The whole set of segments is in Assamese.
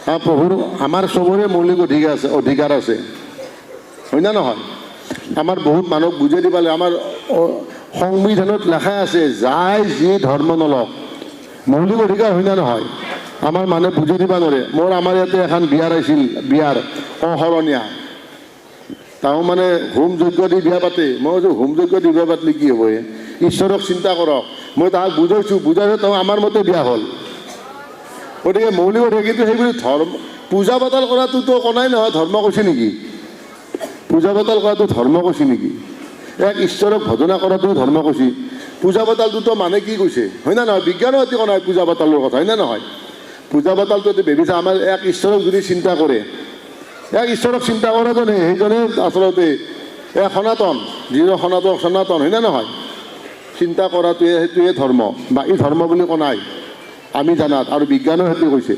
প্ৰভুৰ আমাৰ চবৰে মৌলিক অধিকাৰ আছে, অধিকাৰ আছে, হয় নে নহয়? আমাৰ বহুত মানুহক বুজাই দিব লাগে। আমাৰ সংবিধানত লেখা আছে যাই যি ধৰ্ম নলওক, মৌলিক অধিকাৰ হয় নে নহয়? আমাৰ মানুহে বুজাই দিব নোৱাৰে। মোৰ আমাৰ ইয়াতে এখন বিয়াৰ আহিছিল, বিয়াৰ অশৰণীয়া, তাহো মানে হোম যজ্ঞ দি বিয়া পাতে। মই কৈছোঁ হোম যজ্ঞ দি বিয়া পাতিলে কি হ'ব? ঈশ্বৰক চিন্তা কৰক। মই তাহাক বুজাইছোঁ, বুজাইছোঁ, তেওঁ আমাৰ মতে বিয়া হ'ল। গতিকে মৌলিক অধিকাৰ, কিন্তু সেইবুলি ধৰ্ম পূজা পাতল কৰাটোতো কোনাই নহয়। ধৰ্ম কৈছে নেকি? পূজা পাতল কৰাটো ধৰ্ম কৈছে নেকি? এক ঈশ্বৰক ভজনা কৰাটো ধৰ্ম কৈছে। পূজা পাতলটোতো মানে কি কৈছে, হয় নে নহয়? বিজ্ঞানো এটি কোৱা নাই পূজা পাতলৰ কথা, হয় নে নহয়? পূজা পাতলটো এইটো ভাবিছে আমাৰ এক ঈশ্বৰক যদি চিন্তা কৰে, এক ঈশ্বৰক চিন্তা কৰাজনে সেইজনে আচলতে এক সনাতন, যিজন সনাতন সনাতন, হয় নে নহয়? চিন্তা কৰাটোৱে সেইটোৱে ধৰ্ম, বাকী ধৰ্ম বুলি কোৱা নাই আমি জানাত, আৰু বিজ্ঞানো সেইটো কৈছে।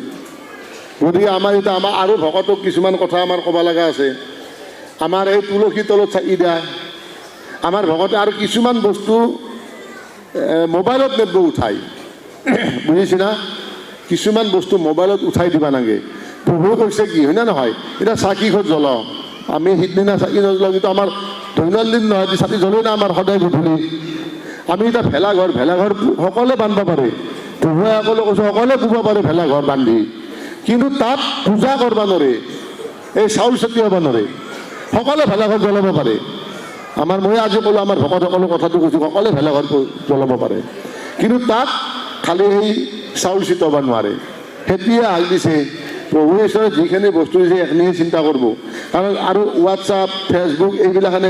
গতিকে আমাৰ এতিয়া আমাৰ আৰু ভকতক কিছুমান কথা আমাৰ ক'ব লগা আছে। আমাৰ এই তুলসী তলত চাকি দিয়া আমাৰ ভকতে আৰু কিছুমান বস্তু মোবাইলত নেদব উঠাই, বুজিছে না? কিছুমান বস্তু মোবাইলত উঠাই দিব নালাগে। প্ৰভুৱে কৈছে কি, হয় নে নহয়? এতিয়া চাকি ঘৰত জ্বলাওঁ আমি, সিদিনা চাকি নজ্বলাওঁ, কিন্তু আমাৰ দৈনন্দিন নহয়, চাকি জ্বলেই না আমাৰ সদায় গধূলি। আমি এতিয়া ভেলাঘৰ, ভেলাঘৰ সকলোৱে বান্ধিব পাৰে, প্ৰভুৱে সকলো কৈছে সকলোৱে পুব পাৰে ভেলাঘৰ বান্ধি, কিন্তু তাত পূজা কৰিব নোৱাৰে, এই চাউল ছটিয়াব নোৱাৰে। সকলোৱে ভেলাঘৰ জ্বলাব পাৰে। আমাৰ মই আজি ক'লোঁ, আমাৰ ভকতসকলৰ কথাটো কৈছোঁ, সকলোৱে ভেলাঘৰ জ্বলাব পাৰে, কিন্তু তাত খালি এই চাউল ছিটাব নোৱাৰে। সেইটোৱে হাক দিছে প্ৰভু ঈশ্বৰে। যিখিনি বস্তু দিছে সেইখিনিয়ে চিন্তা কৰিব। কাৰণ আৰু হোৱাটছআপ, ফেচবুক এইবিলাখানে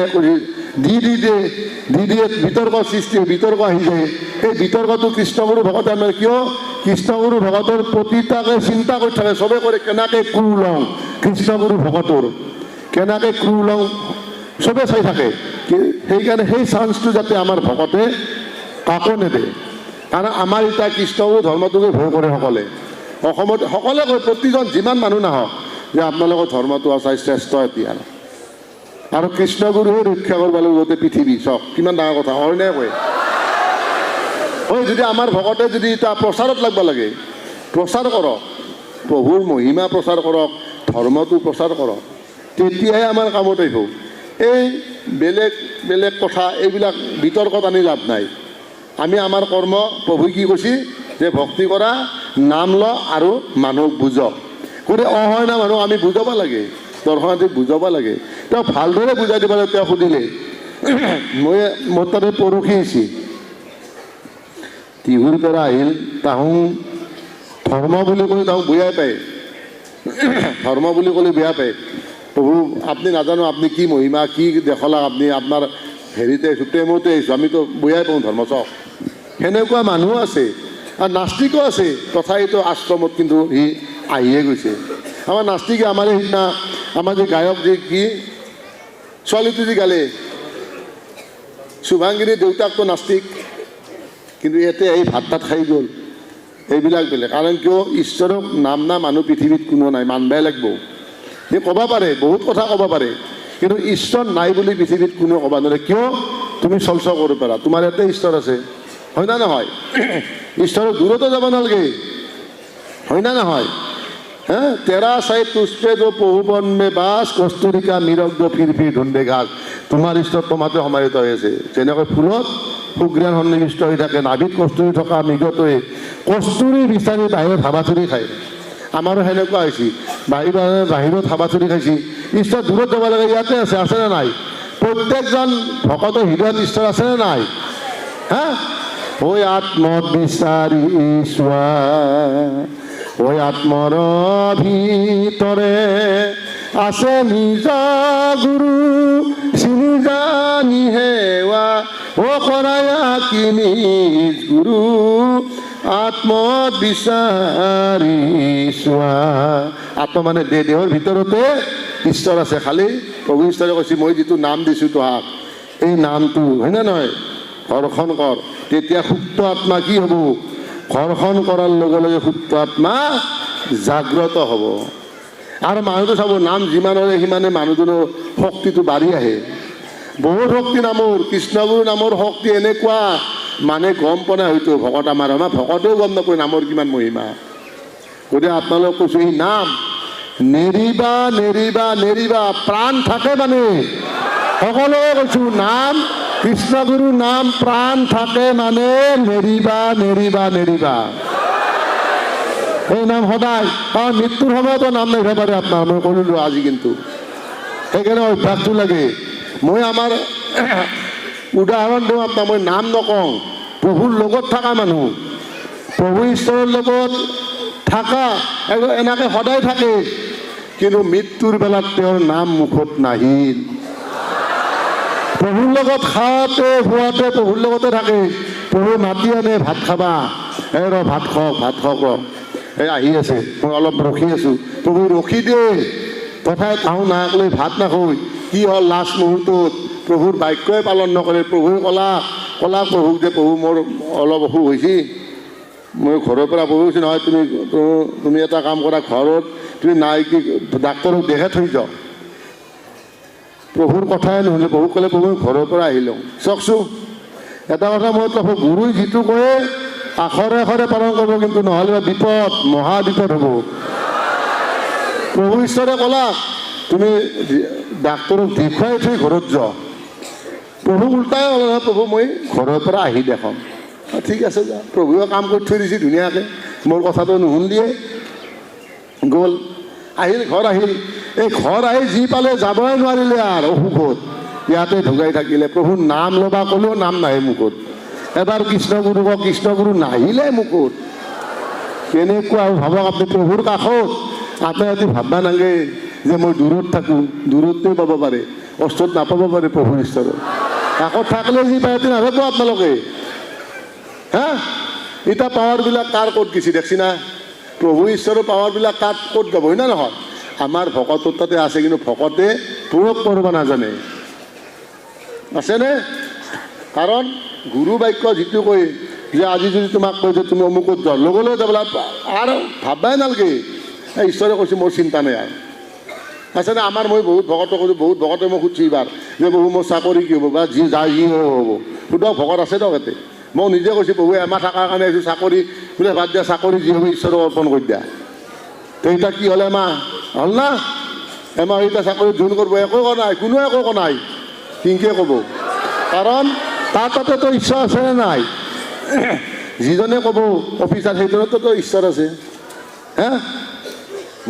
দি দি দিয়ে, দি দিয়ে, বিতৰ্ক সৃষ্টি, বিতৰ্ক আহি যায়। এই বিতৰ্কটো কৃষ্ণগুৰু ভকতে আমাৰ কিয় কৃষ্ণগুৰু ভকতৰ প্ৰতিটাকে চিন্তা কৰি থাকে, চবে কৰে কেনেকৈ ক্ৰু লওঁ, কৃষ্ণগুৰু ভকতৰ কেনেকৈ ক্ৰু লওঁ চবে চাই থাকে। সেইকাৰণে সেই চান্সটো যাতে আমাৰ ভকতে কাকো নেদে। কাৰণ আমাৰ এতিয়া কৃষ্ণগুৰু ধৰ্মটোকে ভয় কৰে সকলে, অসমত সকলোৱে কয়, প্ৰতিজন যিমান মানুহ নাহক যে আপোনালোকৰ ধৰ্মটো সঁচাই শ্ৰেষ্ঠ এতিয়া, আৰু কৃষ্ণগুৰুহে ৰক্ষা কৰিব লাগিব গোটেই পৃথিৱী। চাওক কিমান ডাঙৰ কথা হয়নে কয়? হয়, যদি আমাৰ ভকতে যদি এতিয়া প্ৰচাৰত লাগব লাগে, প্ৰচাৰ কৰক, প্ৰভুৰ মহিমা প্ৰচাৰ কৰক, ধৰ্মটো প্ৰচাৰ কৰক, তেতিয়াহে আমাৰ কামত আহিব। এই বেলেগ বেলেগ কথা এইবিলাক বিতৰ্কত আনি লাভ নাই। আমি আমাৰ কৰ্ম, প্ৰভুই কি কৈছে যে ভক্তি কৰা, নাম ল আৰু মানুহক বুজক। গতিকে অহয় না মানুহক আমি বুজাব লাগে, দৰ্শনাৰ্থীক বুজাব লাগে, তেওঁ ভালদৰে বুজাই দিব লাগে। তেওঁ সুধিলে, মই মোৰ তাতে পৰহি আহিছে, টিহুৰ পৰা আহিল, তাহোঁ ধৰ্ম বুলি ক'লে তাহোঁ বেয়াই পায়, ধৰ্ম বুলি ক'লে বেয়া পায়। প্ৰভু আপুনি নাজানো আপুনি কি মহিমা কি দেখলাক, আপুনি আপোনাৰ হেৰিতে আহিছোঁ, প্ৰেমতে আহিছোঁ, আমিতো বেয়াই পাওঁ ধৰ্ম। চাওক সেনেকুৱা মানুহো আছে আৰু নাস্তিকো আছে, তথাপিতো আশ্ৰমত কিন্তু সি আহিয়ে গৈছে। আমাৰ নাস্তিকে আমাৰ সিদিনা আমাৰ যে গায়ক যে কি ছোৱালীটো যে গালে, শুভাংগিনীৰ দেউতাকটো নাস্তিক, কিন্তু ইয়াতে আহি ভাত তাত খাই গ'ল। এইবিলাক বেলেগ। কাৰণ কিয় ঈশ্বৰক নাম না মানুহ পৃথিৱীত কোনো নাই, মানবাই লাগিব। সি ক'ব পাৰে, বহুত কথা ক'ব পাৰে, কিন্তু ঈশ্বৰ নাই বুলি পৃথিৱীত কোনেও ক'ব নোৱাৰে। কিয়? তুমি চলচ কৰিব পাৰা, তোমাৰ ইয়াতে ঈশ্বৰ আছে, হয় না নহয়? ঈশ্বৰৰ দূৰতো যাব নালাগে, হয় না নহয়? হে तेरा साईं तुझ पे जो पहुबन में बास, कस्तूरी का मिरग जो फिर फिर ढूंढे ঘাস। তোমাৰ ঈশ্বৰ তোমাতে সমাহিত হৈ আছে। যেনেকৈ ফুলত সুঘ্ৰাণ সন্নিৱিষ্ট হৈ থাকে, নাভিত কস্তুৰী থকা মৃগটোৱে কস্তুৰী বিচাৰি বাহিৰত হাবাথুৰি খায়। আমাৰো সেনেকুৱা হৈছে, বাহিৰত হাবাথুৰি খাইছি। ঈশ্বৰ দূৰত যাব লাগে, ইয়াতে আছে, আছে নে নাই? প্ৰত্যেকজন ভকতৰ হৃদয়ত ঈশ্বৰ আছে নে নাই? হা, ঐ আত্মত বিচাৰি চোৱা, ঐ আত্মৰ ভিতৰে আছে নিজ গুৰু, চিনি জানি সেৱা অ কৰায়া কি নিজ গুৰু, আত্মত বিচাৰি চোৱা। আত্ম মানে দেহ, দেহৰ ভিতৰতে ঈশ্বৰ আছে। খালি প্ৰভু ঈশ্বৰে কৈছে, মই যিটো নাম দিছোঁ তোহাক, এই নামটো হয়নে নহয় ঘৰ্ষণ কৰ, তেতিয়া সুপ্ত আত্মা কি হ'ব? ঘৰ্ষণ কৰাৰ লগে লগে সুপ্ত আত্মা জাগ্ৰত হ'ব। আৰু মানুহটো চাব, নাম যিমান হয় সিমানে মানুহজনৰ শক্তিটো বাঢ়ি আহে। বহুত শক্তি নামৰ, কৃষ্ণগুৰু নামৰ শক্তি এনেকুৱা, মানে গম পোৱা নাই হয়তো ভকত আমাৰ, আমাৰ ভকতেও গম নাপায় নামৰ কিমান মহিমা। গতিকে আপোনালোক কৈছোঁ, এই নাম নেৰিবা নেৰিবা নেৰিবা, প্ৰাণ থাকে মানে। সকলোকে কৈছোঁ, নাম কৃষ্ণগুৰুৰ নাম প্ৰাণ থাকে মানে নেৰিবা নেৰিবা নেৰিবা। এই নাম সদায়, কাৰণ মৃত্যুৰ সময়তো নাম নাহিব পাৰে আপোনাৰ, মই ক'লো আজি, কিন্তু সেইকাৰণে অভ্যাসটো লাগে। মই আমাৰ উদাহৰণ দিওঁ আপোনাক, মই নাম নকওঁ, প্ৰভুৰ লগত থকা মানুহ, প্ৰভু ঈশ্বৰৰ লগত থকা এনেকৈ সদায় থাকে, কিন্তু মৃত্যুৰ বেলাত তেওঁৰ নাম মুখত নাহিল। প্ৰভুৰ লগত খাওঁতে খোৱাতে প্ৰভুৰ লগতে থাকে। প্ৰভু মাতি আনে, ভাত খাবা, এই ৰ ভাত খাওক, ভাত খাওক ৰ, এই আহি আছে, মই অলপ ৰখি আছোঁ। প্ৰভু ৰখি দিয়ে, তথাপি তাহোঁ নাক লৈ ভাত নাখায়। কি হ'ল, লাষ্ট মুহূৰ্তত প্ৰভুৰ বাক্যই পালন নকৰে। প্ৰভুৱে কলা কলা প্ৰভুক যে প্ৰভু মোৰ অলপ অসুখ হৈছে, মই ঘৰৰ পৰা প্ৰভু কৈছোঁ নহয়, তুমি তুমি এটা কাম কৰা, ঘৰত তুমি নাই কি ডাক্তৰক দেখাই থৈ যাওঁ। প্ৰভুৰ কথাই নুশুনে। প্ৰভুক ক'লে, প্ৰভু ঘৰৰ পৰা আহিলোঁ। চাওকচোন, এটা কথা মই প্ৰভু গুৰুই যিটো কয় আখৰে আখৰে পালন কৰিব, কিন্তু নহ'লে বিপদ, মহা বিপদ হ'ব। প্ৰভু ঈশ্বৰে ক'লা তুমি ডাক্তৰক দেখুৱাই থৈ ঘৰত যোৱা। প্ৰভু উল্টাই ক'লে নহয়, প্ৰভু মই ঘৰৰ পৰা আহি দেখাম। ঠিক আছে যা। প্ৰভুৱে কাম কৰি থৈ দিছে ধুনীয়াকৈ, মোৰ কথাটো নুশুনিয়ে গ'ল, আহিল, ঘৰ আহিল। এই ঘৰ আহি যি পালে যাবই নোৱাৰিলে আৰু অসুখত ইয়াতে ঢুকাই থাকিলে। প্ৰভুৰ নাম ল'বা ক'লেও নাম নাহে মুখত। এবাৰ কৃষ্ণগুৰু কওক, কৃষ্ণগুৰু নাহিলে মুখত। কেনেকুৱা ভাবক আপুনি, প্ৰভুৰ কাষত আপুনি যদি ভাববা নালাগে যে মই দূৰত থাকোঁ, দূৰতে পাব পাৰে, ওচৰত নাপাব পাৰে। প্ৰভুৰ ঈশ্বৰৰ কাষত থাকিলে যি পায় নাভাবিব আপোনালোকে। হা, এতিয়া পাৱাৰবিলাক কাৰ ক'ত গৈছে দেখছি না? প্ৰভু ঈশ্বৰৰ পাৱাৰবিলাক কাত ক'ত যাব, হয় না নহয়? আমাৰ ভকতৰ তাতে আছে, কিন্তু ভকতে প্ৰয়োগ কৰিব নাজানে। আছেনে? কাৰণ গুৰু বাক্য যিটো কয় যে আজি যদি তোমাক কয় যে তুমি অমুকত যোৱা, লগে লগে যাব আৰু ভাববাই নালাগে, এই ঈশ্বৰে কৈছে মোৰ চিন্তা নাই আৰু। আছেনে? আমাৰ মই বহুত ভকতক কৈছোঁ, বহুত ভকতে মোক সুধছি এইবাৰ যে প্ৰভু মোৰ চাকৰি কি হ'ব বা যি যায় যি হ'ব, সোধক, ভকত আছে দিয়ক ইয়াতে। মই নিজে কৈছোঁ, প্ৰভু এমাহ থকাৰ কাৰণে আহিছোঁ, চাকৰি বোলে বাদ দিয়া, চাকৰি যি হ'ব ঈশ্বৰক অৰ্পণ কৰি দিয়া। তো এতিয়া কি হ'ল, এমাহ হ'ল না, এমাহ এতিয়া চাকৰি জইন কৰিব, একো কোৱা নাই, কোনেও একো কোৱা নাই, কিনকে ক'ব? কাৰণ তাৰ তাতেতো ঈশ্বৰ আছে নে নাই? যিজনে ক'ব অফিচাৰ, সেইজনতো ঈশ্বৰ আছে। হে,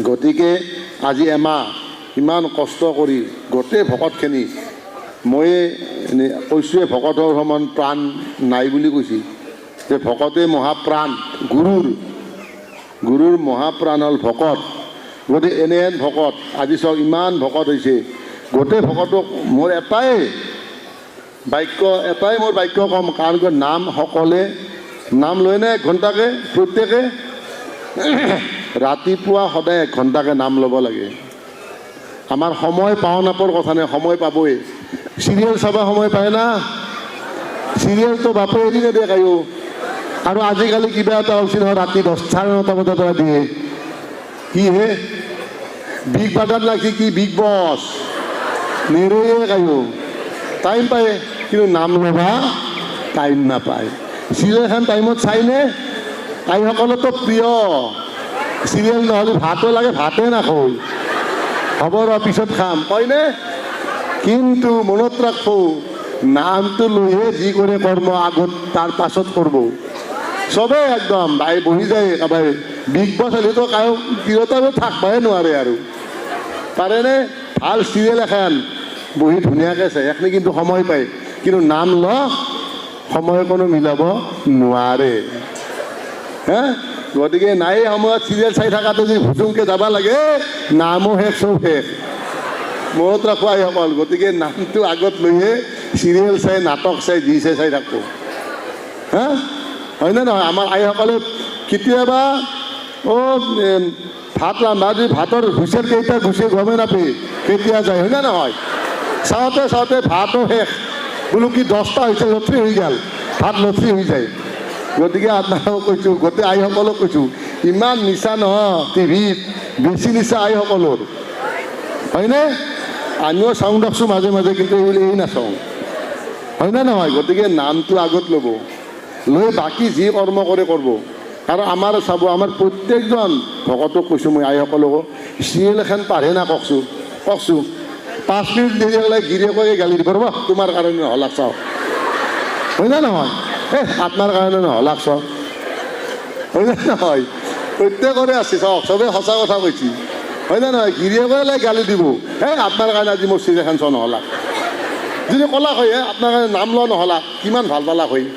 গতিকে আজি এমাহ ইমান কষ্ট কৰি গোটেই ভকতখিনি, মই কৈছোঁৱে ভকতৰ সমান প্ৰাণ নাই বুলি কৈছি, যে ভকতে মহাপ্ৰাণ, গুৰুৰ গুৰুৰ মহাপ্ৰাণ হ'ল ভকত। গতিকে এনেহেন ভকত আজি চাওক ইমান ভকত হৈছে। গোটেই ভকতক মোৰ এটাই বাক্য, এটাই মোৰ বাক্য ক'ম, কাৰণ কিয় নাম সকলে নাম লয়নে এক ঘণ্টাকে? প্ৰত্যেকে ৰাতিপুৱা সদায় এক ঘণ্টাকে নাম ল'ব লাগে। আমাৰ সময় পাওঁ নাপোৱাৰ কথা নাই, সময় পাবই। চিৰিয়েল চাব সময় পায় না? চিৰিয়েলটো বাপে এৰি নিদিয়ে কায়ো। আৰু আজিকালি কিবা এটা ওলছি নহয়, ৰাতি 10, 9:30 বজাৰ পৰা দিয়ে। কি হে বিগ বাজাৰ লাগছি কি বিগ বছ, নেৰে কায়ো। টাইম পায়, কিন্তু নাম ল'বা টাইম নাপায়। চিৰিয়েলখন টাইমত চাইনে? আইসকলতো প্ৰিয় চিৰিয়েল, নহ'লে ভাতো লাগে, ভাতে নাখায়, হ'ব ৰ পিছত খাম কয়নে? কিন্তু মনত ৰাখো, নামটো লৈহে যি কৰে কৰ্ম আগত, তাৰ পাছত কৰিব। চবেই একদম বাই বহি যায়। কাবাই বিগ বছ হ'লেতো কাৰো তিৰোতাৰো থাকবাই নোৱাৰে আৰু, পাৰেনে? ভাল চিৰিয়েল এখন বহি ধুনীয়াকৈ চাই, এখিনি কিন্তু সময় পায়, কিন্তু নাম ল সময় কোনো মিলাব নোৱাৰে। হে, গতিকে নাই সময়ত চিৰিয়েল চাই থকাটো যদি ভুচুংকৈ যাব লাগে, নামো শেষ, চব শেষ। মনত ৰাখোঁ আইসকল, গতিকে নামটো আগত লৈহে চিৰিয়েল চাই, নাটক চাই, যি চাই চাই থাকোঁ। হা, হয়নে নহয়? আমাৰ আইসকলে কেতিয়াবা অ' ভাত ৰান্ধা যদি ভাতৰ হুইচেল কেইটা গুচি গমেই নাপায় কেতিয়া যায়, হয়নে নহয়? চাওঁতে চাওঁতে ভাতো শেষ, বোলো কি 10টা হৈছে, লথৰি হৈ গ'ল, ভাত লথৰি হৈ যায়। গতিকে আপোনালোকক কৈছোঁ, গোটেই আইসকলক কৈছোঁ, ইমান নিচা নহয় টিভিত, বেছি নিচা আইসকলৰ, হয়নে? আমিও চাওঁ দিয়কচোন মাজে মাজে, কিন্তু এই নাচাওঁ, হয়নে নহয়? গতিকে নামটো আগত ল'ব, লৈ বাকী যি কৰ্ম কৰে কৰিব। আৰু আমাৰ চাব, আমাৰ প্ৰত্যেকজন ভকতক কৈছোঁ মই, আইসকলকো, চিৰিয়েল এখন পাৰে না কওকচোন, কওকচোন। 5 মিনিট দেৰি হ'লে গিৰিয়েকে গালি দিব, ৰ'ব তোমাৰ কাৰণে নহ'লাক চাওক, হয় না নহয়? এ আপোনাৰ কাৰণে নহ'লাক চাওক, হয় না নহয়? প্ৰত্যেকৰে আছে চাওক, চবেই সঁচা কথা কৈছে, হয় না নহয়? গিৰিয়েকে গালি দিব, হে আপোনাৰ কাৰণে আজি মোৰ চিৰিয়েলখন চোৱা নহ'লাক। যদি ক'লাক হয়, হে আপোনাৰ কাৰণে নাম লোৱা নহ'লাক, কিমান ভাল পালাক হয়,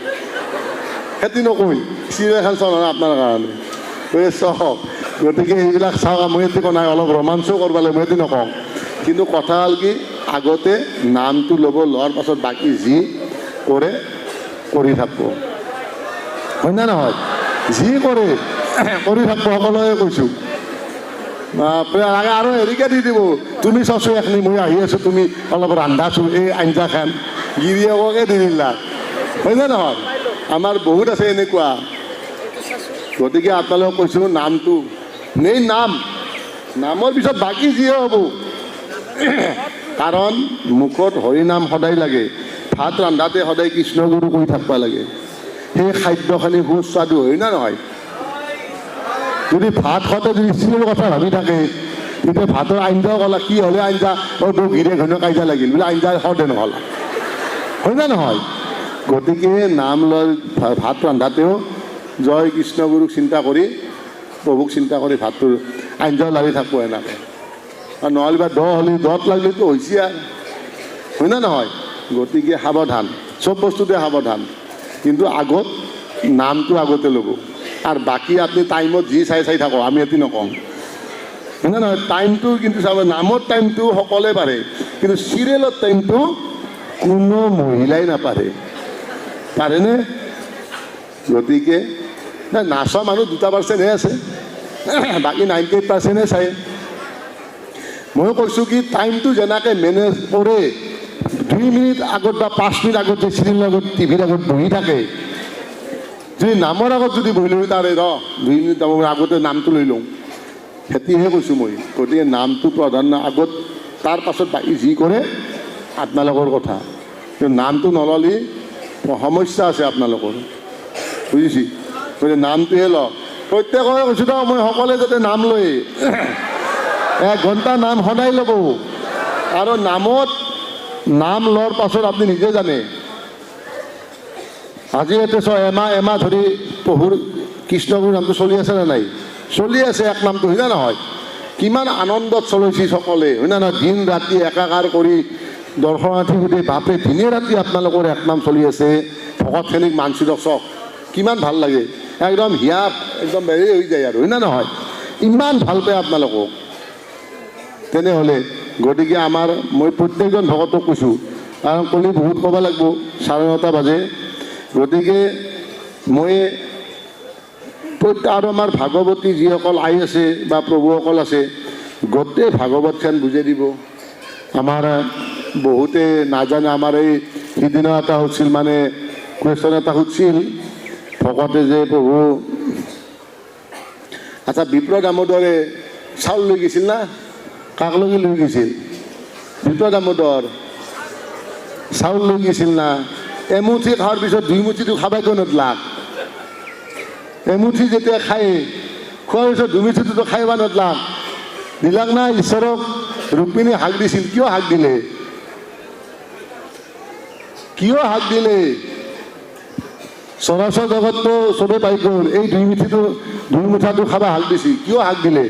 সেইটো নকৈ চিৰিয়েলখন চোৱা নহ'লে আপোনাৰ কাৰণে। গতিকে চাওক, গতিকে এইবিলাক চাওক, মই এইটো নাই অলপ ৰোমাঞ্চো কৰিব লাগে, মই এইটো নকওঁ। কিন্তু কথা হ'ল কি, আগতে নামটো ল'ব, লোৱাৰ পাছত বাকী যি কৰে কৰি থাকিব, হয় না নহয়? যি কৰে কৰি থাকিব, সকলোৱে কৈছোঁ। আৰু হেৰিকে দি দিব, তুমি চাচোন এখিনি, মই আহি আছোঁ, তুমি অলপ ৰান্ধাচোন এই আঞ্জাখন, গিৰিয়েককে দি দিলা, হয় নে নহয়? আমাৰ বহুত আছে এনেকুৱা। গতিকে আপোনালোকক কৈছোঁ, নামটো মেইন, নাম, নামৰ পিছত বাকী যিয়ে হ'ব। কাৰণ মুখত হৰিনাম সদায় লাগে, ভাত ৰান্ধাতে সদায় কৃষ্ণগুৰু কৰি থাকিব লাগে, সেই খাদ্যখিনি সুস্বাদু হয় না নহয়? যদি ভাত খাওঁতে যদি চিৰিয়েলৰ কথা ভাবি থাকে, তেতিয়া ভাতৰ আঞ্জাও ক'লা কি হ'লে আঞ্জা, অ' তোৰ গিৰিয়েক ঘৈণীয়েক কাজিয়া লাগিল বোলে আঞ্জা খাওঁতে নহ'লা, হয় না নহয়? গতিকে নাম লৈ ভাত ৰান্ধাতেও জয় কৃষ্ণগুৰুক চিন্তা কৰি, প্ৰভুক চিন্তা কৰি ভাতটোৰ আঞ্জাও লাগি থাকিব এনেকৈ। আৰু নহ'লে বা দ হ'লে দত লাগিলেতো হৈছে আৰু, হয় না নহয়? গতিকে সাৱধান, চব বস্তুতে সাৱধান, কিন্তু আগত নামটো আগতে ল'ব। আৰু বাকী আপুনি টাইমত যি চাই চাই থাকক, আমি এটি নকওঁ, হয় না নহয়? টাইমটো কিন্তু চাব, নামৰ টাইমটো সকলোৱে পাৰে, কিন্তু চিৰিয়েলৰ টাইমটো কোনো মহিলাই নাপাৰে, পাৰেনে? গতিকে নাই, নাচা মানুহ 2%হে আছে, বাকী 98%হে চায়। ময়ো কৈছোঁ কি, টাইমটো যেনেকৈ মেনেজ কৰে, 2 মিনিট আগত বা 5 মিনিট আগত যে চিৰিয়েলৰ আগত টিভিৰ আগত বহি থাকে, যদি নামৰ আগত যদি বহি লওঁ, তাৰে ৰ 2 মিনিট আগতে নামটো লৈ লওঁ, সেইটোহে কৈছোঁ মই। গতিকে নামটো প্ৰাধান্য আগত, তাৰ পাছত বাকী যি কৰে আপোনালোকৰ কথা। কিন্তু নামটো নল'লে সমস্যা আছে আপোনালোকৰ, বুজিছে? গতিকে নামটোহে লওক। প্ৰত্যেকৰে কৈছোঁ ন মই, সকলোৱে যাতে নাম লয়, 1 ঘণ্টা নাম সদায় ল'ব। আৰু নামত নাম লোৱাৰ পাছত আপুনি নিজে জানে, আজি এতিয়া চোৱা, এমাহ ধৰি প্ৰভুৰ কৃষ্ণগুৰুৰ নামটো চলি আছে নে নাই? চলি আছে এক নামটো, হয় না নহয়? কিমান আনন্দত চলিছে সকলোৱে, হয় না নহয়? দিন ৰাতি একাকাৰ কৰি দৰ্শনাৰ্থী সুধি, বাপৰে দিনে ৰাতি আপোনালোকৰ এক নাম চলি আছে, ভকতখিনিক মানছি দিয়ক, চাওক কিমান ভাল লাগে, একদম হিয়া একদম হেৰি হৈ যায় আৰু, হয় না নহয়? ইমান ভাল পায় আপোনালোকক। তেনেহ'লে গতিকে আমাৰ, মই প্ৰত্যেকজন ভকতক কৈছোঁ, কাৰণ কলি বহুত ক'ব লাগিব, 9:30 বাজে। গতিকে মই আৰু আমাৰ ভাগৱতী যিসকল আই আছে বা প্ৰভুসকল আছে, গোটেই ভাগৱতখন বুজাই দিব। আমাৰ বহুতে নাজানে, আমাৰ এই সিদিনা এটা সুধিছিল, মানে কুৱেশ্যন এটা সুধিছিল ভকতে যে প্ৰভু, আচ্ছা বিপ্ৰ দামোদৰে চাউল লৈ গৈছিল না, কাক লগি লৈ গৈছিল? বিপ্ৰ দামোদৰ চাউল লৈ গৈছিল না? এমুঠি খোৱাৰ পিছত 2 মুঠিটো খাবাই কিয় নদলাক? এমুঠি যেতিয়া খায়, খোৱাৰ পিছত 2 মুঠিটোতো খাইবা নদলাক, দিলাক না? ঈশ্বৰক ৰুক্মিণী হাক দিছিল, কিয় হাক দিলে? কিয় হাক দিলে? চৰাচৰ জগতটো চবেই পাই গ'ল, এই 2 মুঠিটো, 2 মুঠাটো খাবা হাক দিছিল, কিয় হাক দিলে?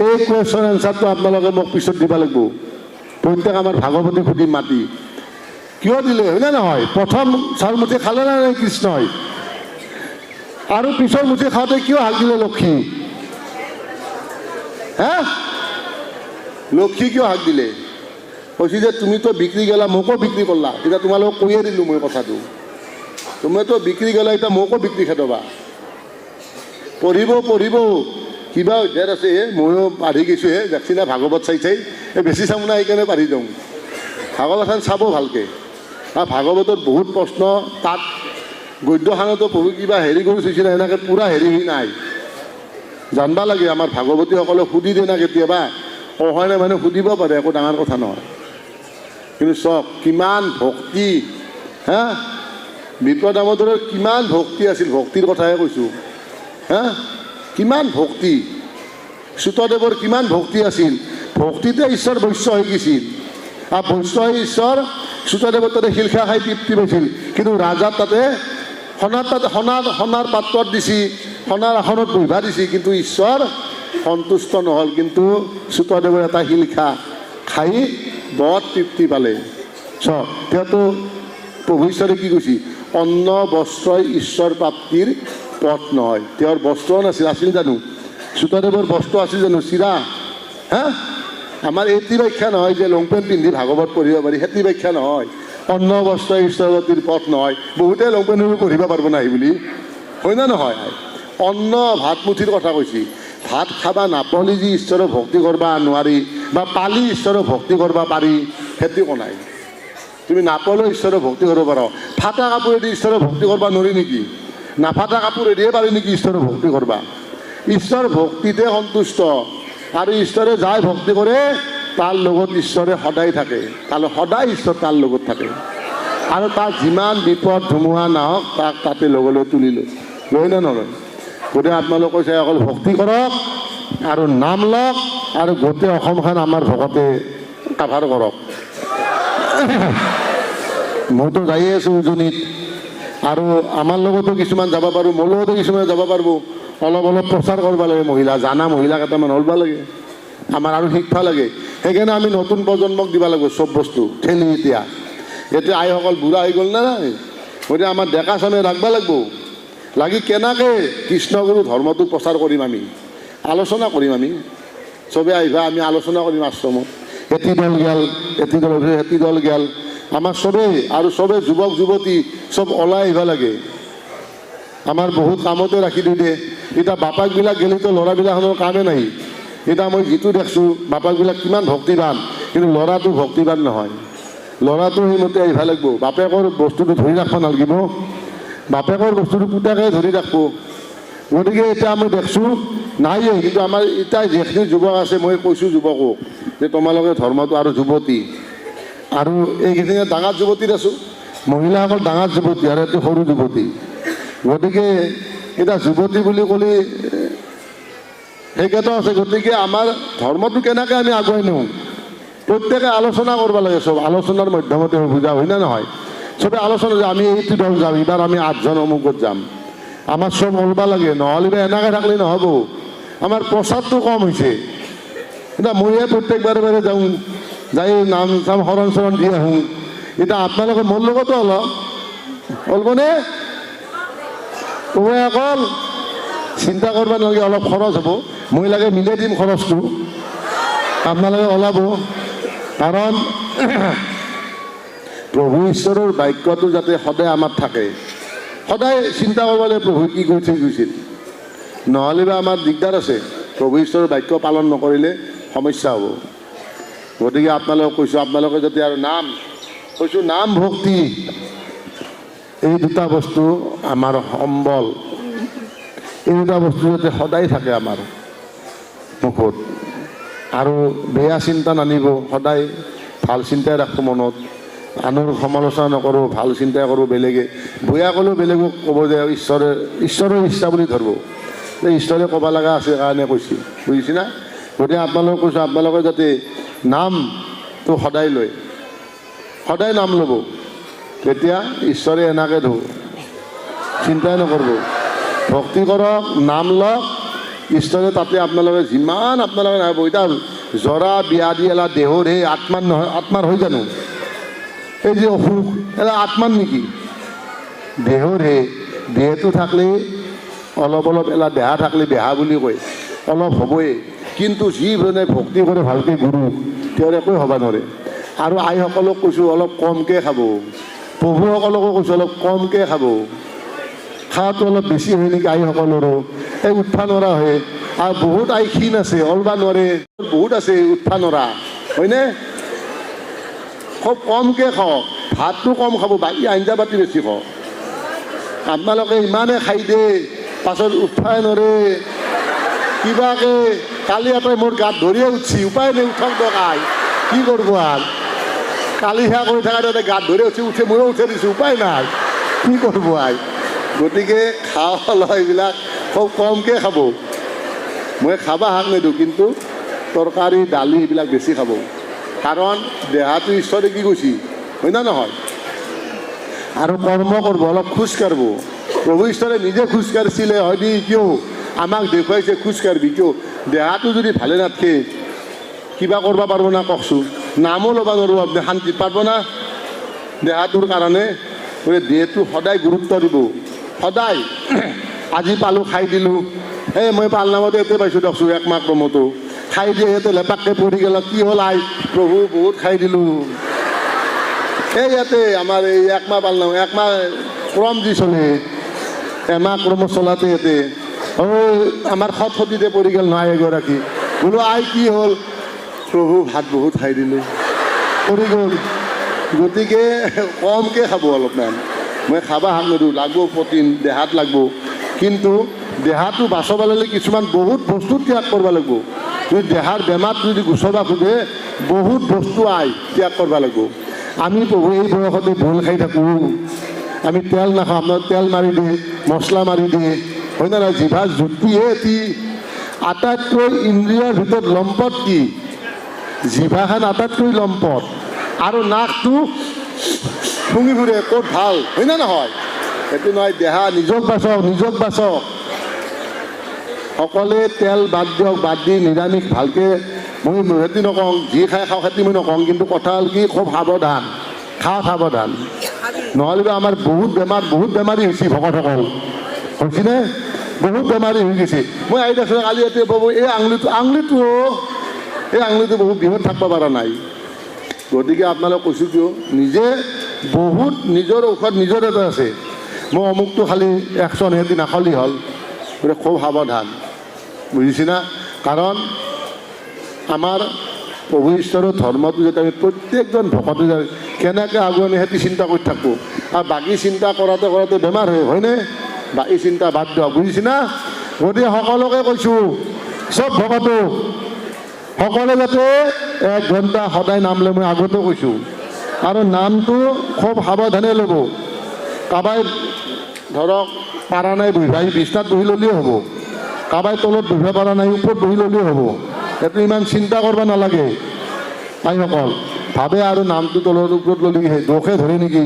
এই কুৱেশ্যন এনচাৰটো আপোনালোকে মোক পিছত দিব লাগিব। প্ৰত্যেক আমাৰ ভাগৱতী সুধি মাতি কিয় দিলে, হয়নে নহয়? প্ৰথম চাউল মুঠি খালে নে নাই কৃষ্ণই? আৰু পিছৰ মুঠি খাওঁতে কিয় হাক দিলে লক্ষী? হে লক্ষী কিয় হাক দিলে? কৈছে যে তুমিতো বিক্ৰী গ'লা, মোকো বিক্ৰী কৰলা, এতিয়া তোমালোকক কৈয়ে দিলোঁ মই কথাটো, তুমিতো বিক্ৰী গ'লা, এতিয়া মোকো বিক্ৰী খেদবা। পঢ়িব পঢ়িব কিবা অধ্যায়ত আছে, ময়ো পাঢ়ি গৈছোঁ হে, দেখছি না ভাগৱত চাই চাই, এই বেছি চাওঁ না, সেইকাৰণে পাঢ়ি যাওঁ। ভাগৱতখন চাব ভালকৈ, আৰু ভাগৱতত বহুত প্ৰশ্ন, তাত গদ্যখানতো পঢ়ি কিবা হেৰি কৰি থৈছে না, সেনেকৈ পূৰা হেৰি হৈ নাই, জানবা লাগে। আমাৰ ভাগৱতীসকলে সুধি দিয়ে না কেতিয়াবা, অহা নাই মানে সুধিব পাৰে, একো ডাঙৰ কথা নহয়। কিন্তু চাওক কিমান ভক্তি, হা বিপ্ৰ দামোদৰৰ কিমান ভক্তি আছিল, ভক্তিৰ কথাহে কৈছোঁ। হা, কিমান ভক্তি সুতদেৱৰ, কিমান ভক্তি আছিল। ভক্তিতে ঈশ্বৰ বৈশ্য হৈ গৈছিল। আৰু বৈশ্য হৈ ঈশ্বৰ সুতদেৱৰ তাতে শিলখা খাই তৃপ্তি পাইছিল। কিন্তু ৰাজাত তাতে সোণাৰ, তাতে সোণাৰ পাত্ৰত দিছি, সোণাৰ আসনত বহিবা দিছি, কিন্তু ঈশ্বৰ সন্তুষ্ট নহ'ল। কিন্তু সুতদেৱৰ এটা শিলখা খাই বৰ তৃপ্তি পালে। চাওক, তেওঁতো প্ৰভু ঈশ্বৰে কি কৈছে? অন্ন বস্ত্ৰই ঈশ্বৰ প্ৰাপ্তিৰ পথ নহয়। তেওঁৰ বস্ত্ৰও নাছিল, আছিল জানো? সুতদেৱৰ বস্ত্ৰ আছিল জানো? চিৰা, হা। আমাৰ এইটি ব্যাখ্যা নহয় যে লং পেণ্ট পিন্ধি ভাগৱত পঢ়িব পাৰি, সেইটো ব্যাখ্যা নহয়। অন্ন বস্ত্ৰ ঈশ্বৰ প্ৰাপ্তিৰ পথ নহয়। বহুতে লং পেণ্ট পঢ়িব পাৰিব নাই বুলি, হয় নে নহয়? অন্ন ভাত মুঠিৰ কথা কৈছি। ভাত খাবা নাপলি যি ঈশ্বৰৰ ভক্তি কৰবা নোৱাৰি বা পালি ঈশ্বৰৰ ভক্তি কৰবা পাৰি, সেইটো কোৱা নাই। তুমি নাপালেও ঈশ্বৰৰ ভক্তি কৰিব পাৰ। ফাটা কাপোৰেদি ঈশ্বৰৰ ভক্তি কৰবা নোৱাৰি নেকি? নাফাটা কাপোৰেদিয়ে পাৰি নেকি ঈশ্বৰৰ ভক্তি কৰবা? ঈশ্বৰ ভক্তিতে সন্তুষ্ট। আৰু ঈশ্বৰে যাই ভক্তি কৰে, তাৰ লগত ঈশ্বৰে সদায় থাকে। তাৰ সদায় ঈশ্বৰ তাৰ লগত থাকে। আৰু তাক যিমান বিপদ ধুমুহা নাহক, তাক তাতে লগে তুলি লয়, লয় নে নলয়? গতিকে আপোনালোকে কৈছে, অকল ভক্তি কৰক আৰু নাম লওক আৰু গোটেই অসমখন আমাৰ ভকতে কাভাৰ কৰক। মইতো যায়ে আছোঁ উজনিত আৰু আমাৰ লগতো কিছুমান যাব পাৰোঁ, মোৰ লগতো কিছুমান যাব পাৰিব। অলপ অলপ প্ৰচাৰ কৰিব লাগে। মহিলা জানা মহিলা কেইটামান ওলব লাগে আমাৰ আৰু শিকবা লাগে। সেইকাৰণে আমি নতুন প্ৰজন্মক দিব লাগিব চব বস্তু ঠেলি। এতিয়া এতিয়া আইসকল বুঢ়া হৈ গ'ল নে নাই? গতিকে আমাৰ ডেকা চামে ৰাখবা লাগিব। লাগি কেনেকৈ কৃষ্ণগুৰু ধৰ্মটো প্ৰচাৰ কৰিম, আমি আলোচনা কৰিম। আমি চবে আহিবা, আমি আলোচনা কৰিম আশ্ৰমত। এটি দল গেল, এটি দল, এটি দল গেল, আমাৰ চবেই আৰু চবে যুৱক যুৱতী চব ওলাই আহিব লাগে। আমাৰ বহুত কামতে ৰাখি দি দিয়ে। এতিয়া বাপাকবিলাক গ'লেতো ল'ৰাবিলাকৰ কামে নাই। এতিয়া মই যিটো দেখছোঁ, বাপাকবিলাক কিমান ভক্তিবান, কিন্তু ল'ৰাটো ভক্তিবান নহয়। ল'ৰাটো সেইমতে আহিব লাগিব। বাপেকৰ বস্তুটো ধৰি ৰাখিব নালাগিব, বাপেকৰ বস্তুটো পুতেকে ধৰি ৰাখিব। গতিকে এতিয়া মই দেখছোঁ নাইয়ে। কিন্তু আমাৰ এতিয়া যিখিনি যুৱক আছে, মই কৈছোঁ যুৱকক যে তোমালোকে ধৰ্মটো আৰু যুৱতী আৰু এইখিনি ডাঙৰ যুৱতীত আছোঁ, মহিলাসকল ডাঙৰ যুৱতী আৰু এইটো সৰু যুৱতী। গতিকে এতিয়া যুৱতী বুলি ক'লে সেইকেইটাও আছে। গতিকে আমাৰ ধৰ্মটো কেনেকৈ আমি আগুৱাই নিওঁ, প্ৰত্যেকে আলোচনা কৰিব লাগে। চব আলোচনাৰ মাধ্যমতে বুজা হয় নে নহয়? চবে আলোচনা যে আমি এইটো দল যাম, এইবাৰ আমি আঠজন অমুকত যাম। আমাৰ চব ওলবা লাগে, নহ'লে বা এনেকৈ থাকিলে নহ'ব। আমাৰ প্ৰচাৰটো কম হৈছে। এতিয়া মইয়ে প্ৰত্যেক বাৰে বাৰে যাওঁ, যাই নাম চাম শৰণ চৰণ দি আহোঁ। এতিয়া আপোনালোকে মোৰ লগতো অলপ ওলবনে? তুমি অকল চিন্তা কৰিব নালাগে, অলপ খৰচ হ'ব, মই লাগে মিলাই দিম খৰচটো, আপোনালোকে ওলাব। কাৰণ প্ৰভু ঈশ্বৰৰ বাক্যটো যাতে সদায় আমাৰ থাকে, সদায় চিন্তা কৰিব লাগে প্ৰভু কি কৰি থৈ গৈছিল। নহ'লে বা আমাৰ দিগদাৰ আছে। প্ৰভু ঈশ্বৰৰ বাক্য পালন নকৰিলে সমস্যা হ'ব। গতিকে আপোনালোকক কৈছোঁ, আপোনালোকে যাতে আৰু নাম কৈছোঁ, নাম ভক্তি, এই দুটা বস্তু আমাৰ সম্বল। এই দুটা বস্তু যাতে সদায় থাকে আমাৰ মুখত আৰু বেয়া চিন্তা নানিব। সদায় ভাল চিন্তাই ৰাখোঁ মনত, আনৰ সমালোচনা নকৰোঁ, ভাল চিন্তাই কৰোঁ। বেলেগে বেয়া ক'লেও বেলেগক ক'ব যে ঈশ্বৰৰ ইচ্ছা বুলি ধৰিব, যে ঈশ্বৰে ক'ব লগা আছে কাৰণে কৈছে, বুজিছে না? গতিকে আপোনালোকক কৈছোঁ, আপোনালোকে যাতে নামটো সদায় লয়, সদায় নাম ল'ব, তেতিয়া ঈশ্বৰে এনেকৈ ধো চিন্তাই নকৰিব। ভক্তি কৰক, নাম লওক, ঈশ্বৰে তাতে আপোনালোকে যিমান আপোনালোকে নাহিব। এতিয়া জৰা ব্যাধি এলা দেহৰ সেই আত্মাৰ নহয়, আত্মাৰ হৈ জানো? এই যে অসুখ এলা আত্মাৰ নেকি? দেহৰ হে। দেহটো থাকলে অলপ অলপ এলা দেহা থাকলে বেহা বুলি কয়, অলপ হ'বই। কিন্তু যিজনে ভক্তি কৰে ভালকৈ গুৰু, তেওঁৰ একো হ'ব নোৱাৰে। আৰু আইসকলক কৈছোঁ, অলপ কমকৈ খাব। প্ৰভুসকলকো কৈছোঁ, অলপ কমকৈ খাব। খোৱাটো অলপ বেছি হয় নেকি আইসকলৰো? এই উঠবা নোৱাৰা হয়। আৰু বহুত আই ক্ষীণ আছে, ওলবা নোৱাৰে, বহুত আছে উঠবা নোৱাৰা, হয়নে? খুব কমকৈ খাওক, ভাতটো কম খাব, বাকী আঞ্জা পাতি বেছি খাওক। আপোনালোকে ইমানে খাই দিয়ে, পাছত উঠবাই নোৱাৰে কিবাকে। কালি এটাই মোৰ গাত ধৰিয়ে উঠছি, উপায় নাই, উঠক দক আই, কি কৰিব আৰু। কালি সেয়া কৰি থাকাতে গাত ধৰি উঠি উঠে, ময়ো উঠে দিছোঁ, উপায় নাই, কি কৰিব আই। গতিকে খোৱা লোৱা এইবিলাক খুব কমকৈ খাব। মই খাবা হাক নিদিওঁ, কিন্তু তৰকাৰী দালি এইবিলাক বেছি খাব। কাৰণ দেহাটো ঈশ্বৰে কি কৈছে, হয় না নহয়? আৰু কৰ্ম কৰিব, অলপ খোজ কাঢ়িব। প্ৰভু ঈশ্বৰে নিজে খোজ কাঢ়িছিলে, হয় দি? কিয় আমাক দেখুৱাইছে খোজ কাঢ়বি? কিয়? দেহাটো যদি ভালে নাথাকে কিবা কৰিব পাৰিব না? কওকচোন। নামো ল'ব নোৱাৰিব আপুনি, শান্তিত পাৰিব না দেহাটোৰ কাৰণে? গতিকে দেহটো সদায় গুৰুত্ব দিব, সদায়। আজি পালোঁ খাই দিলোঁ। এই মই পালনামতে ইয়াতে পাইছোঁ দিয়কচোন, একমাহ ক্ৰমতো খাই দিয়ে ইয়াতে লেপাককৈ পৰি গ'ল। কি হ'ল আই? প্ৰভু বহুত খাই দিলোঁ। এই ইয়াতে আমাৰ এই একমাহ পালনাম, একমাহ ক্ৰম যি চলে, এমাহ ক্ৰম চলাতে ইয়াতে আমাৰ সৎসতীতে পৰি গ'ল নহয় এগৰাকী। বোলো আই কি হ'ল? প্ৰভু ভাত বহুত খাই দিলোঁ, পৰি গ'ল। গতিকে কমকৈ খাব অলপমান। মই খাবা হাক নিদিওঁ, লাগব প্ৰটিন দেহাত লাগব, কিন্তু দেহাটো বাচাব লাগিলে কিছুমান বহুত বস্তু ত্যাগ কৰিব লাগিব। যদি দেহাৰ বেমাৰটো যদি গুচাব খোজে, বহুত বস্তু আই ত্যাগ কৰিব লাগিব। আমি প্ৰভু এই বয়সতে ভুল খাই থাকোঁ, আমি তেল নাখাওঁ, আপোনাৰ তেল মাৰি দিয়ে, মছলা মাৰি দিয়ে, হয় নে নহয়? জিভা জুতিহে এটি আটাইতকৈ ইন্দ্ৰিয়ৰ ভিতৰত লম্পট কি? জিভাখন আটাইতকৈ লম্পট। আৰু নাকটো শুঙি ফুৰে ক'ত ভাল, হয় নে নহয়? সেইটো নহয়, দেহা নিজক বাচক, নিজক বাচক। সকলোৱে তেল বাদ দিয়ক, বাদ দি নিৰামিষ ভালকৈ। মই সেইটো নকওঁ, যি খাই খাওঁ সেইটো মই নকওঁ, কিন্তু কথা হ'ল কি, খুব সাৱধান, খা সাৱধান। নহ'লে বা আমাৰ বহুত বেমাৰ, বহুত বেমাৰী হৈছে ভকতসকল, হৈছেনে? বহুত বেমাৰী হৈ গৈছে। মই আহি দেখোঁ কালি ইয়াতে বাবু এই আঙুলিটো, আঙুলিটো, এই আঙুলিটো বহুত বিহত থাকিব পৰা নাই। গতিকে আপোনালোক কৈছোঁ কিয়, নিজে বহুত নিজৰ ঔষধ নিজৰ এটা আছে। মই অমুকটো খালি একচন সিহঁতি নাখালি হ'ল। গতিকে খুব সাৱধান, বুজিছে না? কাৰণ আমাৰ প্ৰভু ঈশ্বৰৰ ধৰ্মটো যাতে আমি প্ৰত্যেকজন ভকতে যাতে কেনেকৈ আগুৱাই নিয়ে সেইটো চিন্তা কৰি থাকোঁ। আৰু বাকী চিন্তা কৰাতে কৰাতে বেমাৰ হয়, হয়নে? বাকী চিন্তা বাদ দিয়ক, বুজিছে না? গতিকে সকলোকে কৈছোঁ, চব ভকতক, সকলোৱে যাতে এক ঘণ্টা সদায় নাম লয়। মই আগতেও কৈছোঁ। আৰু নামটো খুব সাৱধানে ল'ব। কাৰোবাই ধৰক পাৰা নাই বহিব, আহি বিছনাত বহি ল'লেও হ'ব। কাৰোবাই তলত বহিব পৰা নাই, ওপৰত বহি ল'লেও হ'ব। সেইটো ইমান চিন্তা কৰিব নালাগে। আইসকল ভাবে আৰু নামটো তলৰ ওপৰত ল'লে সেই দোষে ধৰে নেকি?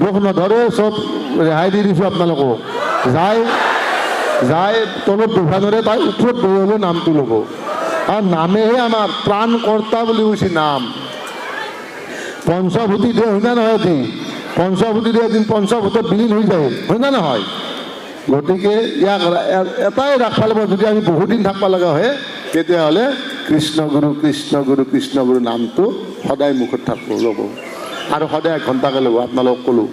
দোষ নধৰে, চব ৰেহাই দি দিছোঁ আপোনালোকক। যাই যাই তলত বহিব নোৱাৰে, তাই ওপৰত বহি হ'লেও নামটো ল'ব। আৰু নামেহে আমাৰ প্ৰাণকৰ্তা বুলি কৈছে নাম। পঞ্চভূতি দেহ, হয় না নহয়? এটি পঞ্চভূতি দেহ এদিন পঞ্চভূতত বিলীন হৈ যায়, হয় না নহয়? গতিকে ইয়াক এটাই ৰাখিব লাগিব, যদি আমি বহুদিন থাকিব লগা হয়, তেতিয়াহ'লে কৃষ্ণ গুৰু, কৃষ্ণ গুৰু, কৃষ্ণ গুৰু নামটো সদায় মুখত থাকিব, ল'ব আৰু সদায় এক ঘণ্টাকৈ ল'ব। আপোনালোক ক'লোঁ,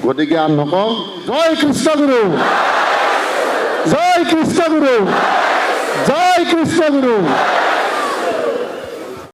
গতিকে আৰু নকওঁ। জয় কৃষ্ণ গুৰু, জয় কৃষ্ণ গুৰু, জয় কৃষ্ণ গুৰু।